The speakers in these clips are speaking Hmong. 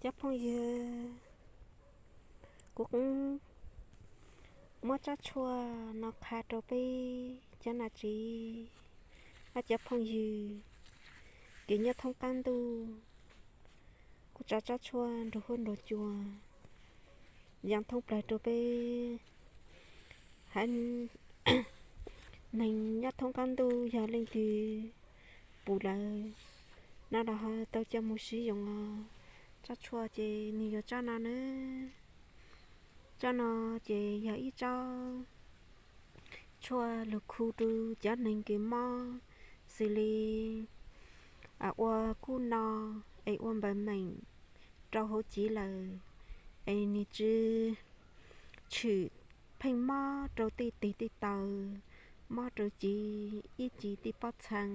Cov phooj ywg, kuv muab tsob tshuaj no qha rau peb cov nam tsev hab cov phooj ywg kws nyob thoob qaab ntuj. Kuv tso tsob tshuaj nrug huab nrug cua yaav thoob plawg rau peb hab neeg nyob thoob qaab ntuj. Yog leej twg pum lawm no los ho tau coj moog sib yoog os. Tsob tshuaj ces nwg yog tsob no nawb. Tsob no ces yog ib tsob tshuaj lug khu rau cov neeg kws mob xws li ua kuj no es ua npaws meem rau hauv civ lawm, es nwg tsi tshwm, pheej mob rau tej tig tej taw, mob rau civ ib ci tej pob txhaa,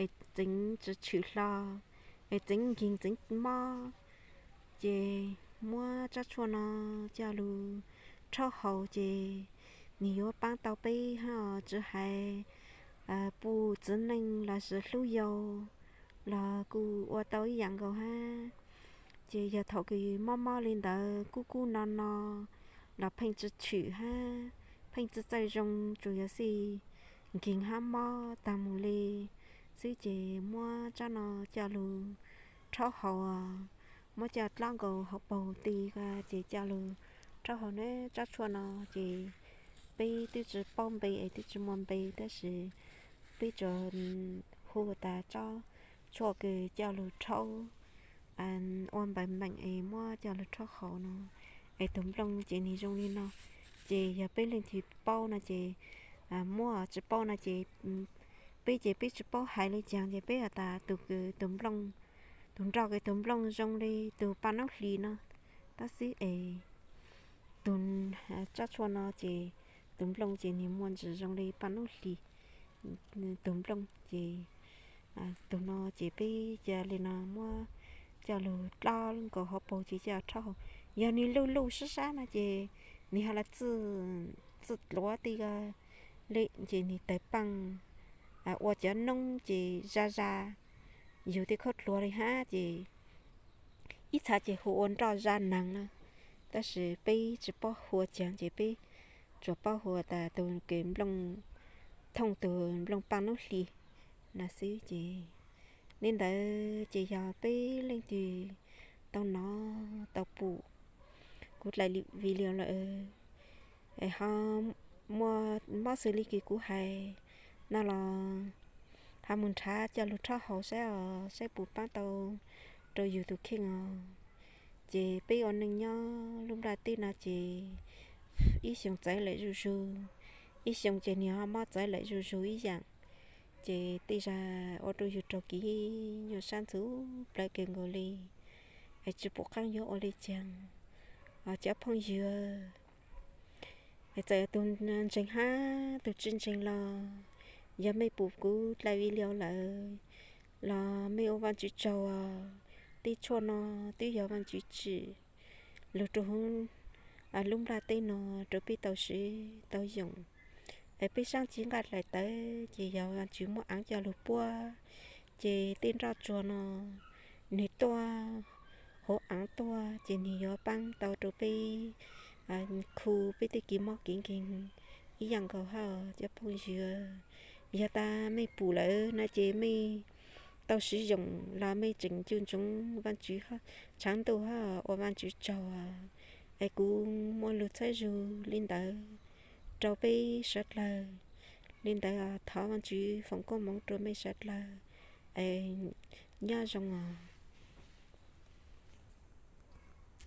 es txeev tsi tshwm hlo, es txeev nkeeg txeev mob, ces muab tsob tshuaj no coj lug rhaub haus ces nwg yuav paab tau peb hab tsi hais puj txiv neej los sis hlub yau los kuj ua tau ib yaam nkaus hab. Ces yog thaum kws mob mob li ntawd kuj kuj no no los pheej tsi tshwm hab pheej tsi txawj zoo, tsuas yog xij nkeeg hab mob taag moog li xwb. Ces muab tsob no coj lug rhaub haus, muab coj dlaab nkaus hauv paug ti ko ces coj lug rhaub haus nawb. Tsob tshuaj no ces peb twb tsi paub npe es twb tsi muaj npe tab sis peb tsuas hu tas tsob tshuaj kws coj lug rhaub ua npaws meem es muab coj lug rhaub haus no. Es tug nplooj ces nwg zoo li no. Ces yog peb leej twg paub no ces muab, tsi paub no ces peb ces peb tsi paub hais li caag ces peb has tas tug kws tug nplooj, tug nroj kws tug nplooj zoo li tug paj noob hlis no tab xwb es tug tsob tshuaj no ces tug nplooj ces nwg muaj ntsis zoo li paj noob hlis tug nplooj ces tug no ces peb ca li no muab coj lug dlaab nkaus hauv paug ces coj rhaub haus. Yog nwg luj luj sab sab no ces nwg has los txwj dluav ti ko li ces nwg tawg paaj ua cov noob ces zag zag yug tej khaub dluav li hab ces ib txha ces hu ua nroj zag naag na. Tab sis peb tsi paub hu ua caag ces peb tsuas paub hu tas tug kws nplooj, thooj tug nplooj paj noob hlis na xwb. Ces li ntawd ces yog peb leej twg tau nov tau pum kuv dlaim video lawm es ho muaj mob xws li kws kuv hais no los ho moog nrhav coj lug rhaub haus saib os, saib puas paab tau rau yug tug kheej os. Ces peb ua neej nyob lub nplaj teb no ces ib xyoo txawv lawm zuj zug, ib xyoo ces nwg ho mob txawv lawm zuj zug ib yaam. Ces tej zag ua rau yug raug kev nyuaj sab ntxhuv plawv kawg nkaus li, es tsi pum qaab yuav ua li caag. Cov phooj ywg, txawm tug ntseeg hab tug tsi ntseeg los, yog mej pum kuv dlaim video lawm los mej ua Vaajtswv tsaug os. Tej tshuaj no twb yog Vaajtswv tsim lug rua huv lub nplaj teb no rua peb tau siv tau yoom. Es peb saab ci nqaj dlaim tawv ces yog Vaajtswv muab aav coj lug puab, ces tej nroj tsuag no nwg tuaj huv aav tuaj ces nwg yuav paab tau rua peb khu peb tej kev mob kev nkeeg ib yaam nkaus hab cov phooj ywg. Yog tas mej pum lawm no ces mej tau siv yoom los mej tseem ncu ntsoov Vaajtswv tshaav ntuj hab ua Vaajtswv tsaug. Es kuv muaj lug txhawb zug li ntawd rau peb sawv dlawg. Li ntawd thov Vaajtswv foom koob moov rua mej sawv dlawg, es nyob zoo os.